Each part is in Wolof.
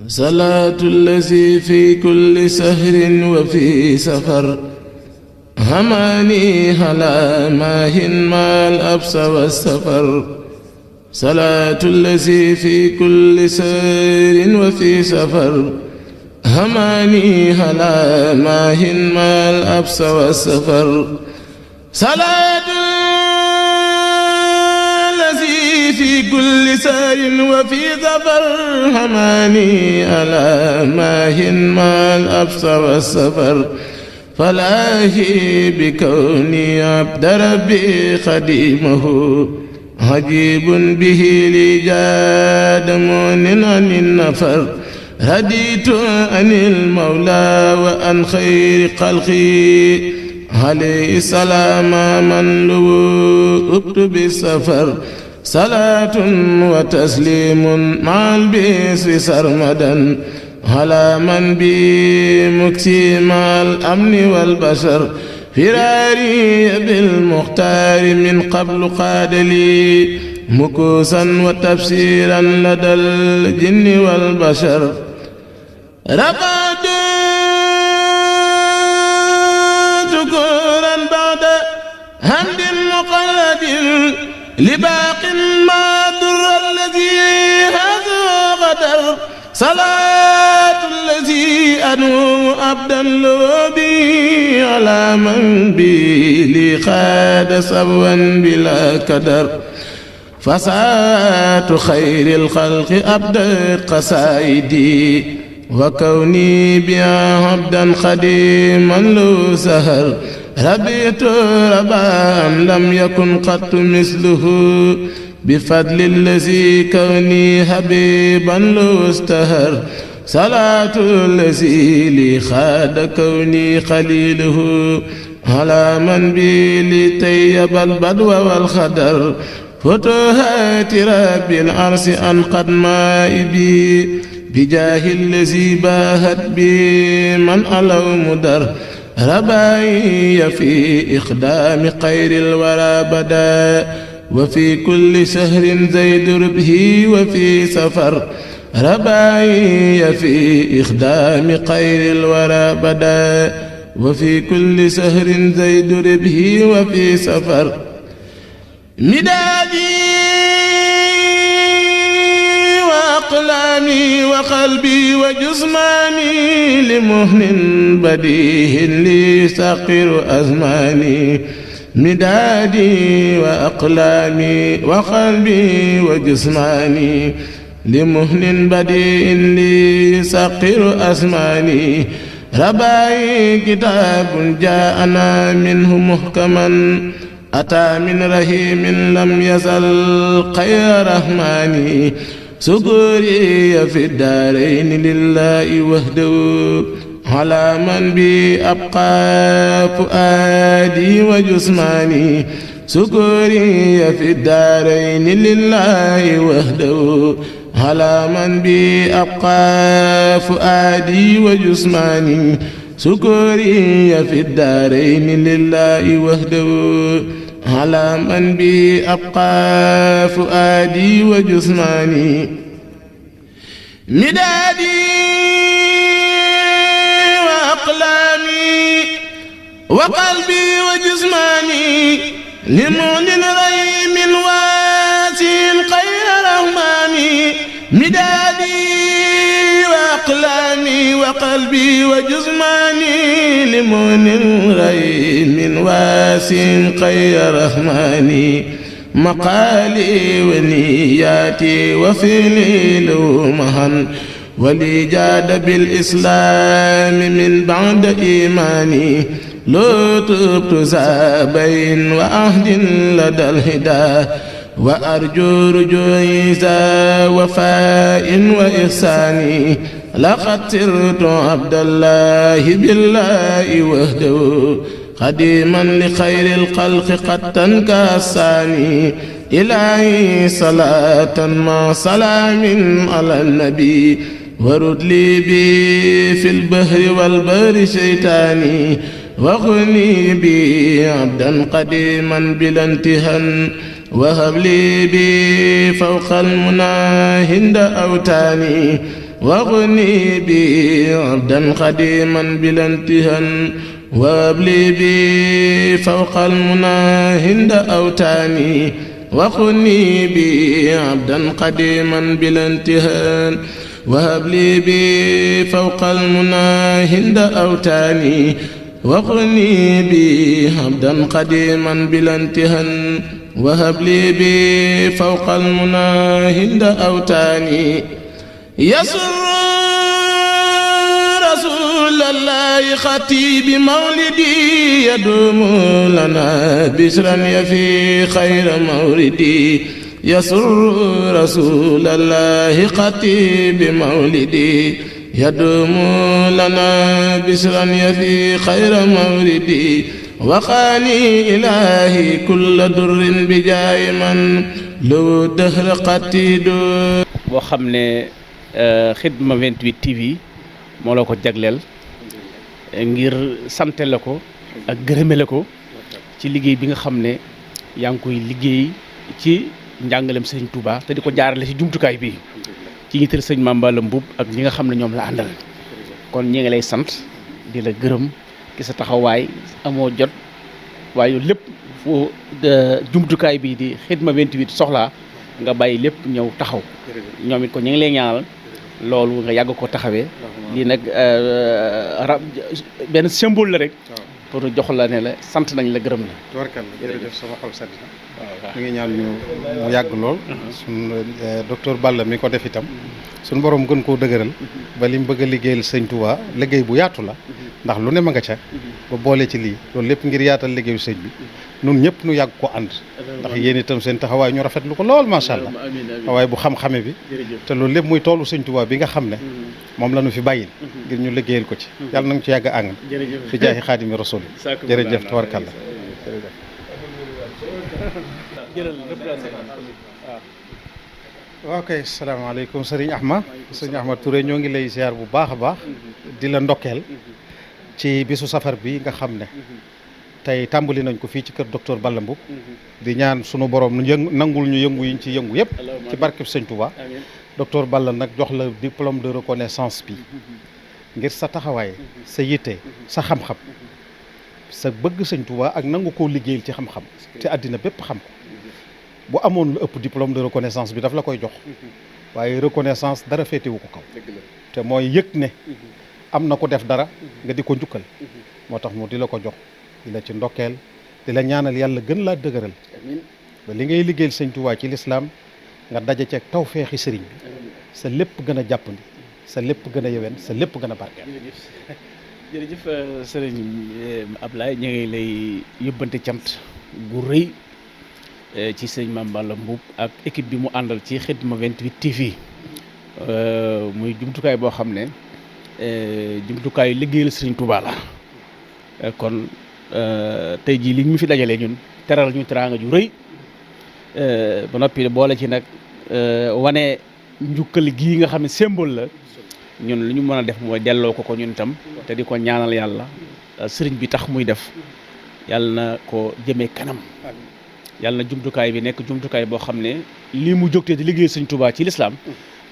صلاة الذي في كل سهر وفي سفر هماني هلا ماهن ما الأبس والسفر صلاة الذي في كل سهر وفي سفر هماني هلا ماهن ما الأبس والسفر صلاة الذي في كل سهر وفي سفر هماني هلا ماهن ما الأبس والسفر فلاهي بكوني عبد ربي خديمه عجيب به لي جاد مؤن عن النفر هديت عن المولى وعن خير خلقي عليه السلام من لوؤت بالسفر صلاة وتسليم مع البسر سرمدا على من بي مكسي مع الأمن والبشر فراري بالمختار من قبل قاد لي مكوسا وتفسيرا لدى الجن والبشر رفعت شكورا بعد حمد مقلد لباق ما در الذي هذا غدر صلاة الذي أنو عبدا لوبي على من بي لي خاد سبوا بلا كدر فساة خير الخلق أبدت قصائدي وكوني بها عبدا خديما له سهر ربيت ربا لم يكن قط مثله بفضل الذي كوني حبيبا له استهر صلاة الذي لي خاد كوني خليله على من بي لطيب البدو والخدر فتوهات رب العرش أنقذ مائبي بجاه الذي باهت بي من ألو مدر رباي في إخدام خير الورى بدا وفي كل شهر زيد ربه وفي سفر رباي في إخدام خير الورى بدا وفي كل شهر زيد ربه وفي سفر مدادي وأقلامي وقلبي وجسماني لمهن بديه لي سقر أزماني مدادي وأقلامي وقلبي وجسماني لمهن بديه لي سقر أزماني رباي كتاب جاءنا منه محكما أتى من رحيم لم يزل خير رحماني سكوري في الدارين لله وحده على من بي أبقى فؤادي وجسماني سكوري في الدارين لله وحده على من بي أبقى فؤادي وجسماني سكوري في الدارين لله وحده على من بي أبقى فؤادي وجسماني مدادي وأقلامي وقلبي وجسماني لمؤمن رحيم واسع خير رحماني مدادي وأقلامي وقلبي وجسماني لمؤمن رحيم واسع خير رحماني مقالي ونياتي وفعلي له مهن ولي جاد بالإسلام من بعد إيماني لو تبت زابين وعهد لدى الهدى وأرجو رجوعي ذا وفاء وإحساني لقد سرت عبد الله بالله وحده خديما لخير الخلق قد تنكساني إلهي صلاة مع سلام على النبي ورد لي بي في البحر والبر شيطاني وغني بي عبدا قديما بلا انتهى وهب لي بي فوق المنى هند أوتاني واغني بي عبدا خديما بلا انتهى وابلي بي فوق المنى هند أوتاني وخني بي عبدا قديما بلا انتهاء وهب لي بي فوق المنى هند أوتاني وخني بي عبدا قديما بلا انتهاء وهب لي بي فوق المنى هند أوتاني يسر رسول الله خطي بمولدي يدوم لنا بشرا يفي خير موردي يسر رسول الله خطي بمولدي يدوم لنا بشرا يفي خير موردي وقاني إلهي كل در بجاي من لو دهر قتيد boo xam ne Khidma 28 TV moo la ko jagleel ngir sante la ko ak gërëme la ko ci liggéey bi nga xam ne yaa ngi koy liggéey ci njàngalem sëñ Touba te di ko jaarale ci jumtukaay bi ci njiital sëñ Mame Balla Mboup ak ñi nga xam ne ñoom la àndal kon ñi ngi lay sant di la gërëm ki sa taxawaay amoo jot waaye lépp foo jumtukaay bi di Khidma 28 soxlaa nga bàyyi lépp ñëw taxaw ñoom it ko ñu ngi lay ñaanal loolu nga yàgg ko taxawee lii nag benn symbole la rek pour jox la ne la sant nañ la gërëm la tubarkalla jërëjëf sama xol sedd na ñu ngi ñaan ñu mu yàgg lool suñ docteur Balla mi ko def itam suñ borom gën koo dëgëral ba li mu bëgg a liggéeyal sëñ Touba liggéey bu yaatu la ndax lu ne ma nga ca ba boole ci lii loolu lépp ngir yaatal liggéeyu sëñ bi nun ñëpp nu yàgg ko ànd ndax yéen itam seen taxawaay ñu rafetlu ko lool macha allah taxawaay bu xam-xame bi te loolu lépp muy toolu sëñ Touba bi nga xam ne moom la ñu fi bàyyil ngir ñu liggéeyal ko ci yàlla na nga ci yàgg a àngan fi jaahi xaadimi rasul jërëjëf tabarkalla waaw kay salaamaaleykum sëriñ Ahmad Touré ñoo ngi lay ziar bu baax a baax di la ndokkeel ci bisu safar bi nga xam ne tey tàmbali nañ ko fii ci kër docteur Balla Mboup di ñaan sunu borom nangul ñu yëngu yiñ ci yëngu yëpp ci barkeb sëñ Touba docteur Balla nag jox la diplôme de reconnaissance bi ngir sa taxawaay sa yitte sa xam-xam sa bëgg sëñ Touba ak nangu koo liggéeyal ci xam-xam te àddina bépp xam ko bu amoon lu ëpp diplôme de reconnaissance bi daf la koy jox waaye reconnaissance dara féetewu ko kaw te mooy yëg ne am na ko def dara nga di ko njukkal moo tax mu di la ko jox di la ci ndokkeel di la ñaanal yàlla gën laa dëgëral ba li ngay liggéeyal sëñ Touba ci lislaam nga daje ceeg tawfeexi sëriñ bi sa lépp gën a jàppandi sa lépp gën a yewen sa lépp gën a barkeel. jërëjëf sëriñ Ablaye ñu ngi lay yóbbante cant gu rëy ci sëñ Mame Balla Mboup ak équipe bi mu àndal ci Khidma 28 TV muy jumtukaay boo xam ne jumtukaayu liggéeyal sëriñ Touba la kon tey jii li ñu fi dajalee ñun teral ñu teraanga ju rëy ba noppi boole ci nag wane njukkal gii nga xam ne symbole la ñun li ñu mën a def mooy delloo ko ñun itam te di ko ñaanal yàlla sëriñ bi tax muy def yàlla na ko jëmee kanam yàlla na jumtukaay bi nekk jumtukaay boo xam ne lii mu jógtee di liggéey sëriñ Touba ci lislaam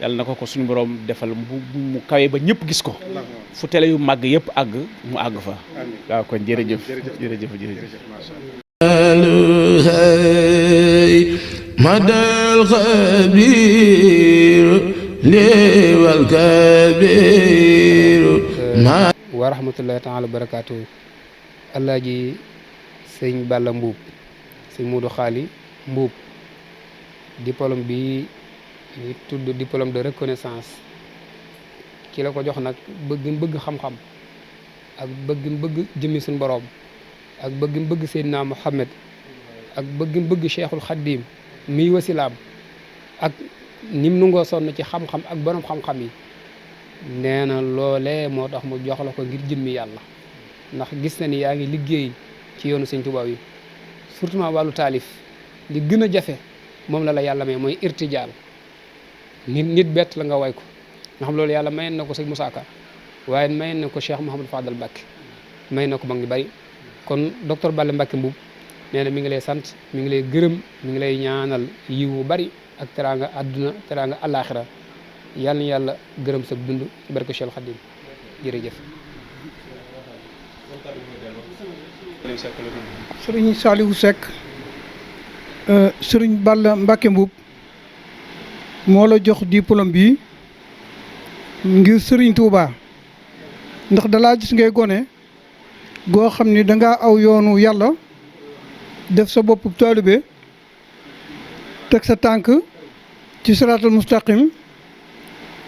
yàlla na ko suñu borom defal mu kawe ba ñëpp gis ko fu télé yu màgg yëpp àgg mu àgg fa waaw kon jërëjëf madal xabiir liwal kabiir wa rahmatullahi taala wa barakaatu Alaaji sëñ Balla Mboup sëñ Modou Khali Mboup diplôme bi ñu tudd diplôme de reconnaissance ki la ko jox nag bëgg xam-xam ak bëgg jëmmi suñu borom ak bëgg Seydina Muhammad ak bëgg Cheikhul Khadim miy wasilaam ak nim nu ngoo sonn ci xam-xam ak borom xam-xam yi nee na loolee moo tax mu jox la ko ngir jëmmi yàlla ndax gis na ni yaa ngi liggéey ci yoonu sëñ Tuubaa yi surtout wàllu taalif li gën a jafe moom la yàlla may mooy irtijaal nit bett la nga way ko nga xam loolu yàlla mayen na ko sëñ Moussa Ka waaye mayen na ko Cheikh Mouhamadou Fadal Mbacké may na ko mag ñu bari kon docteur Balla Mbacké Mboup nee na mi ngi lay sant mi ngi lay gërëm mi ngi lay ñaanal yiw bu bari ak teraanga àdduna teraanga àllaaxira yàlla na yàlla gërëm sa dund ci barke Cheikh Khadim jërëjëf. sëriñ Saliou Seck sëriñ Balla Mbacke Mbuub moo la jox diplôme bi ngir sëriñ Touba ndax dalaa gis ngay gone goo xam ni dangaa aw yoonu yàlla def sa bopp taalibe teg sa tànk ci siraatal mustaqim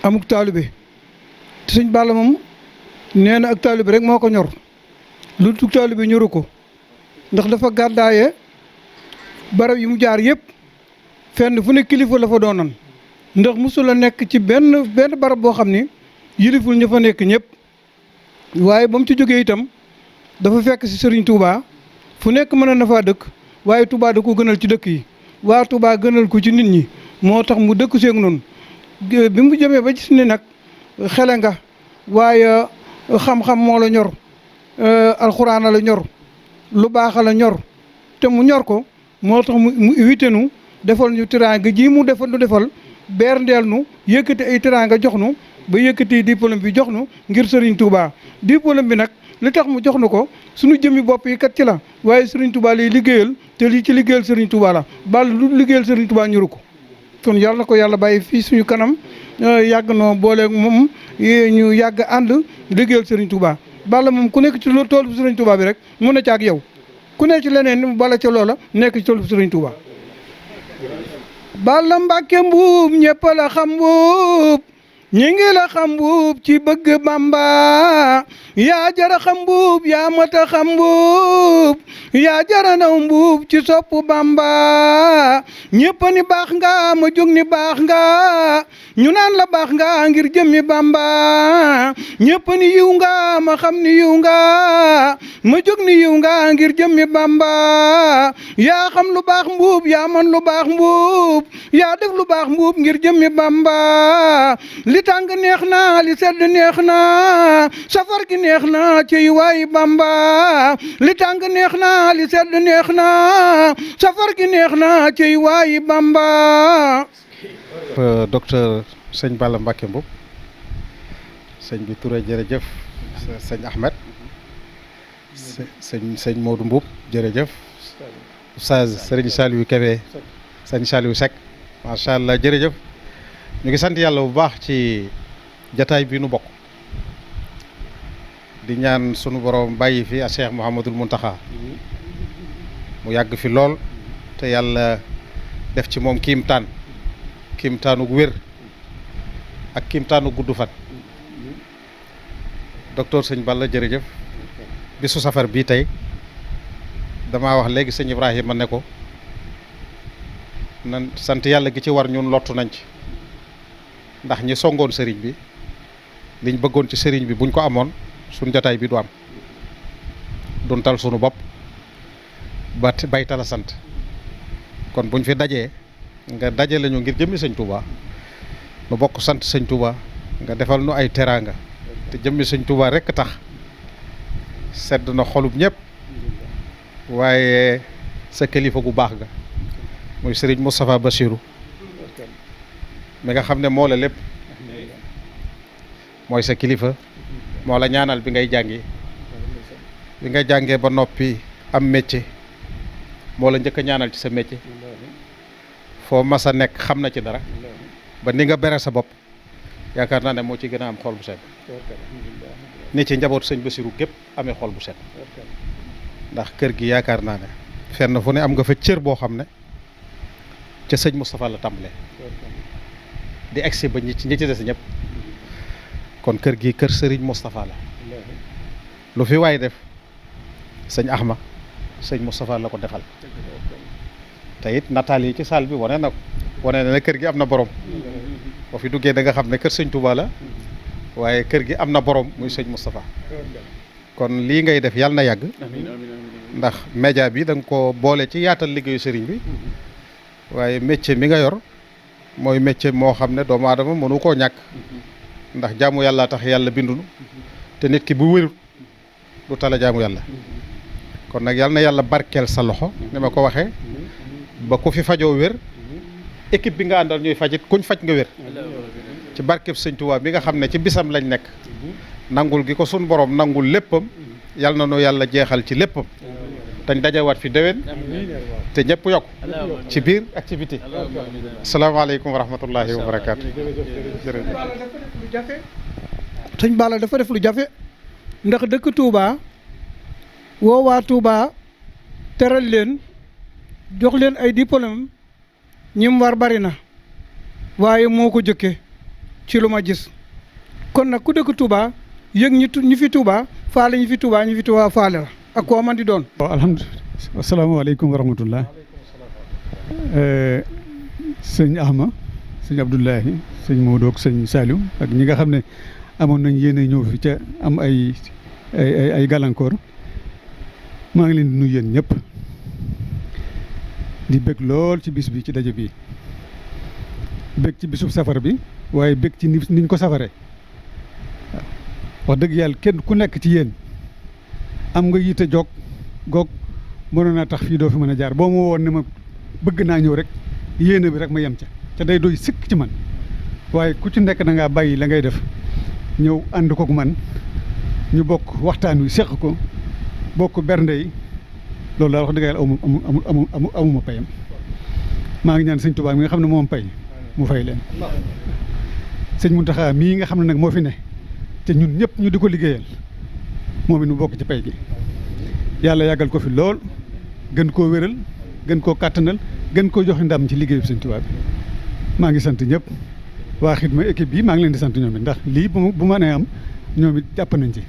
amuk taalibe te sëñ Balla moom nee na ak taalibe rek moo ko ñor lu tug taalibe ñoru ko ndax dafa gàddaaye barab yi mu jaar yëpp fenn fu ne kilifa la fa doonan ndax mosul a nekk ci benn barab boo xam ni yiliful ña fa nekk ñëpp waaye ba mu ci jógee itam dafa fekk si Serigne Touba fu nekk mën na faa dëkk waaye Touba da ko gënal ci dëkk yi waa Touba gënal ko ci nit ñi moo tax mu dëkk seeg noonu bi mu jëmee ba gis ni nag xele nga waaye xam-xam moo la ñor alxuraan la ñor lu baax la ñor te mu ñor ko moo tax mu invité nu defal ñu teraanga ji mu defal berndeel nu yëkkati ay teraanga jox nu ba yëkkati diplôme bi jox nu ngir Serigne Touba diplôme bi nag li tax mu jox nu ko suñu jëmmi bopp yi kat ci la waaye Serigne Touba lay liggéeyal te lii ci liggéeyal Serigne Touba la Balla lu liggéeyal Serigne Touba ñuru ko kon yàlla na ko yàlla bàyyi fii suñu kanam yàgg noo booleeg moom ñu yàgg ànd liggéeyal Serigne Touba Balla moom ku nekk ci toolu Serigne Touba bi rek mun na ca ak yow ku nekk ci leneen bala ca loola nekk ci toolu Serigne Touba. Balla Mbacke Mbuub ñëpp la xam Mbuub ñi ngi la xam Mbuub ci bëgg Bamba yaa jara xam Mbuub yaa mata xam Mbuub yaa jara naw Mbuub ci sopp Bamba ñëpp ni baax nga ma jóg ni baax nga ñu naan la baax nga ngir jëmmi Bamba ñëpp ni yiw nga ma xam ni yiw nga ma jóg ni yiw nga ngir jëmmi Bamba yaa xam lu baax Mbuub yaa man lu baax Mbuub yaa def lu baax Mbuub ngir jëmmi Bamba li tàng neex na li sedd neex na safar gi neex na ci waay Bamba li tàng neex na li sedd neex na safar gi neex na ci waay Bamba. docteur sëñ Balla Mbacke Mbuub sëñ bi Touré jërëjëf sëñ Ahmed sëñ Modou Mbuub jërëjëf Oustaz Serigne Saliou Kébé sëñ Saliou Seck macha allah jërëjëf ñu ngi sant yàlla bu baax ci jataay bi nu bokk di ñaan sunu borom bàyyi fi a Cheikh Mouhamadul Mountakha mu yàgg fi lool te yàlla def ci moom kiimtaanu wér ak kiimtaanu gudd fan docteur sëñ Balla jërëjëf bisu safar bii tey damaa wax léegi sëñ Ibrahima ne ko nan sant yàlla gi ci war ñun lottu nañ ci ndax ñi songoon sëriñ bi liñ bëggoon ci sëriñ bi buñ ko amoon suñ jataay bi du am dun tal sunu bopp ba bayta la sant kon buñ fi dajee nga daje lañu ngir jëmmi sëñ Touba nu bokk sant sëñ Touba nga defal nu ay teraanga te jëmmi sëñ Touba rekk tax sedd na xolub ñëpp waaye sa kilifa gu baax ga muy sëriñ Moustapha Bassirou mi nga xam ne moo la lépp mooy sa kilifa moo la ñaanal bi ngay jàngee ba noppi am métier moo la njëkk a ñaanal ci sa métier foo mas a nekk xam na ci dara ba ni nga bere sa bopp yaakaar naa ne moo ci gën a am xol bu set ni ci njaboot sëñ Bassirou gépp amee xol bu set ndax kër gi yaakaar naa ne fenn fu ne am nga fa cër boo xam ne ca sëñ Moustapha la tàmbalee di egsi ba ñi ci des ñëpp kon kër gi kër Serigne Moustapha la lu fi waay def sëñ Ahma sëñ Moustapha la ko defal te it nataal yi ci saal bi wane na ko wane na kër gi am na borom boo fi duggee da nga xam ne kër sëñ Touba la waaye kër gi am na borom muy sëñ Moustapha kon lii ngay def yàlla na yàgg ndax média bi da nga ko boole ci yaatal liggéeyu sëriñ bi waaye métier mi nga yor mooy métier moo xam ne doomu aadama mënu koo ñàkk ndax jaamu yàlla tax yàlla bindunu te nit ki bu wérut du tala jaamu yàlla kon nag yàlla na yàlla barkeel sa loxo ni ma ko waxee ba ku fi fajoo wér équipe bi nga àndal ñuy fajit kuñ faj nga wér ci barkeb sëñ Tuubaa bi nga xam ne ci bisam lañ nekk nangul gi ko sun borom nangul léppam yal na nu yàlla jeexal ci léppam tañ dajawaat fi déwén te ñëpp yokk ci biir ak ci biti asalaamaaleykum wa rahmatullahi wa barakaatu jërëjëf sëñ Balla dafa def lu jafe ndax dëkk Touba woo waa Touba teral leen jox leen ay diplôme ñim war bari na waaye moo ko jëkke ci lu ma gis kon nag ku dëkk Touba yëg ñi fi Touba faale ñi fi Touba ñi fi Touba faale la ak koo man di doon. waaw alhamdulilah asalaamaaleykum wa rahmatullah sëñ Ahma sëñ Abdoulahi sëñ Modou ak sëñ Saliou ak ñi nga xam ne amoon nañ yéene ñëw fi ca am ay gàllankoor maa ngi leen di nuyu yéen ñëpp di bëgg lool ci bis bi ci daje bi bëgg ci bisub safar bi waaye bëgg ci niñ ko safaree wax dëgg yàlla kenn ku nekk ci yéen am nga yitte goog mënoon naa tax fii doo fi mën a jaar boo ma woon ne ma bëgg naa ñëw rek yéene bi rek ma yem ca day doy sëkk ci man waaye ku ci nekk da ngaa bàyyi la ngay def ñëw ànd kook man ñu bokk waxtaan wi seq ko bokk bernde yi loolu daal wax dëgg yàlla amuma payam maa ngi ñaan sëñ Tuubaa mi nga xam ne moom pay mu fay leen sëñ Muntaxa mii nga xam ne nag moo fi ne te ñun ñëpp ñu di ko liggéeyal moom it nu bokk ci pay gi yàlla yàggal ko fi lool gën koo wéral gën koo kàttanal gën koo joxe ndam ci liggéeyu sëñ Tuubaa bi maa ngi sant ñëpp waa xidma équipe bi maa ngi leen di sant ñoom it ndax lii bu ma nee am ñoom it jàpp nañ ci.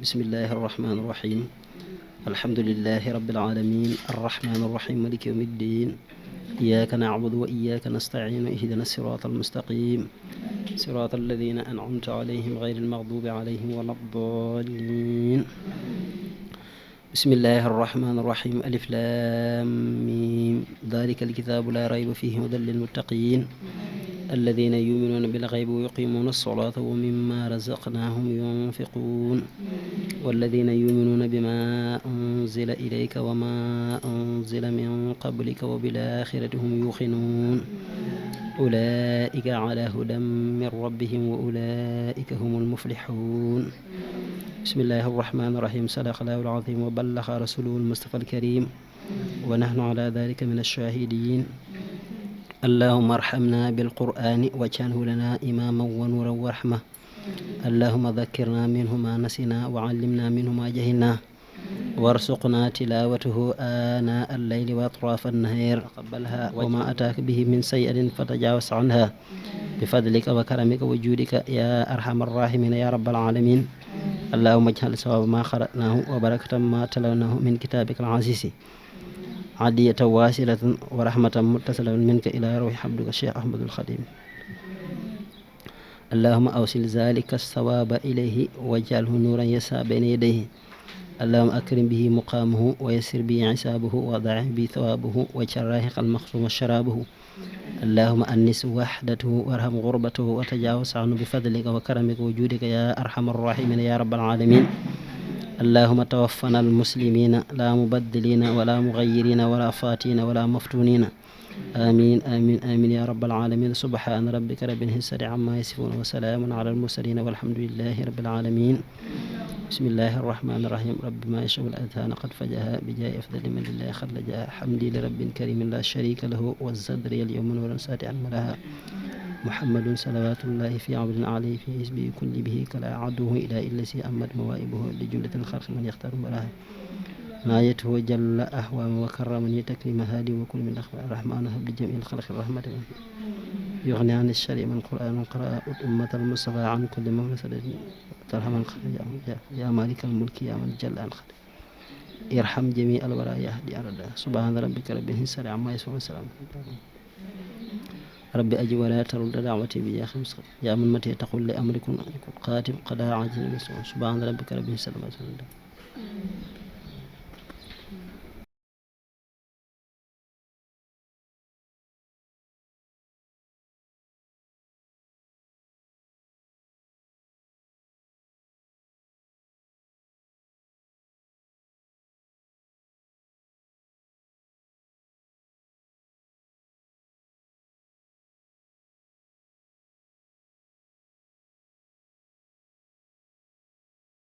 bismillahi arrahmani irrahim alhamdulilahi rabilalamin arrahmani irrahim maliki yawmi ddin iyaka nacbudu wa iyaka nastacinu ihdina sirata almustaqim sirata alladina ancamta alayhim gayri almaghdubi alayhim wala ddallin bismillahi arrahmani irrahim alif lam mim dalika alkitabu la rayba fihi hudan lilmuttaqin الذين يؤمنون بالغيب ويقيمون الصلاة ومما رزقناهم ينفقون والذين يؤمنون بما أنزل إليك وما أنزل من قبلك وبالآخرة هم يوقنون أولئك على هدى من ربهم وأولئك هم المفلحون بسم الله الرحمن الرحيم صدق الله العظيم وبلغ رسوله المصطفى الكريم ونحن على ذلك من الشاهدين اللهم ارحمنا بالقرآن واجعله لنا إماما ونورا ورحمة اللهم ذكرنا منه ما نسينا وعلمنا منه ما جهلنا وارزقنا تلاوته آناء الليل وأطراف النهار قبلها وما أتاك به من سيئة فتجاوز عنها بفضلك وكرمك وجودك يا أرحم الراحمين يا رب العالمين اللهم اجعل ثواب ما قرأناه وبركة ما تلوناه من كتابك العزيز عدية واصلة ورحمة متصلة منك إلى روح عبدك الشيخ أحمد الخديم اللهم أوصل ذلك الثواب إليه واجعله نورا يسعى بين يديه اللهم أكرم به مقامه ويسر به حسابه وضاعف به ثوابه واجعل راهق المخصوم شرابه اللهم أنس وحدته وارحم غربته وتجاوز عنه بفضلك وكرمك وجودك يا أرحم الراحمين يا رب العالمين اللهم توفنا المسلمين لا مبدلين ولا مغيرين ولا فاتين ولا مفتونين آمين آمين آمين يا رب العالمين سبحان ربك رب العزة عما يصفون وسلام على المرسلين والحمد لله رب العالمين بسم الله الرحمن الرحيم رب ما يشاء الأذهان قد فجاها بجاء أفضل من الله خلجها حمدي لرب كريم لا شريك له والزدري اليوم نورا ساتعا ملها محمد صلوات الله في عبد عليه في حزبه كل به كلا عدوه إلى الذي أمد موائبه لجملة الخلق من يختار ملها نايته جل أهوام وكرمني تكريم هادي وكل من أخبار الرحمن هب لجميع الخلق الرحمة يغني عن الشر من قرآن قرأ أمة المصطفى عن كل مفسدة ترحم يا مالك الملك يا من جل عن خلق ارحم جميع الورى يا هدي أردا سبحان ربك رب العزة عما يصفون وسلام رب أجي ولا ترد دعوتي بيا خمس يا من متى تقول لأمركم قاتم قضاء عاجل سبحان ربك رب العزة عما يصفون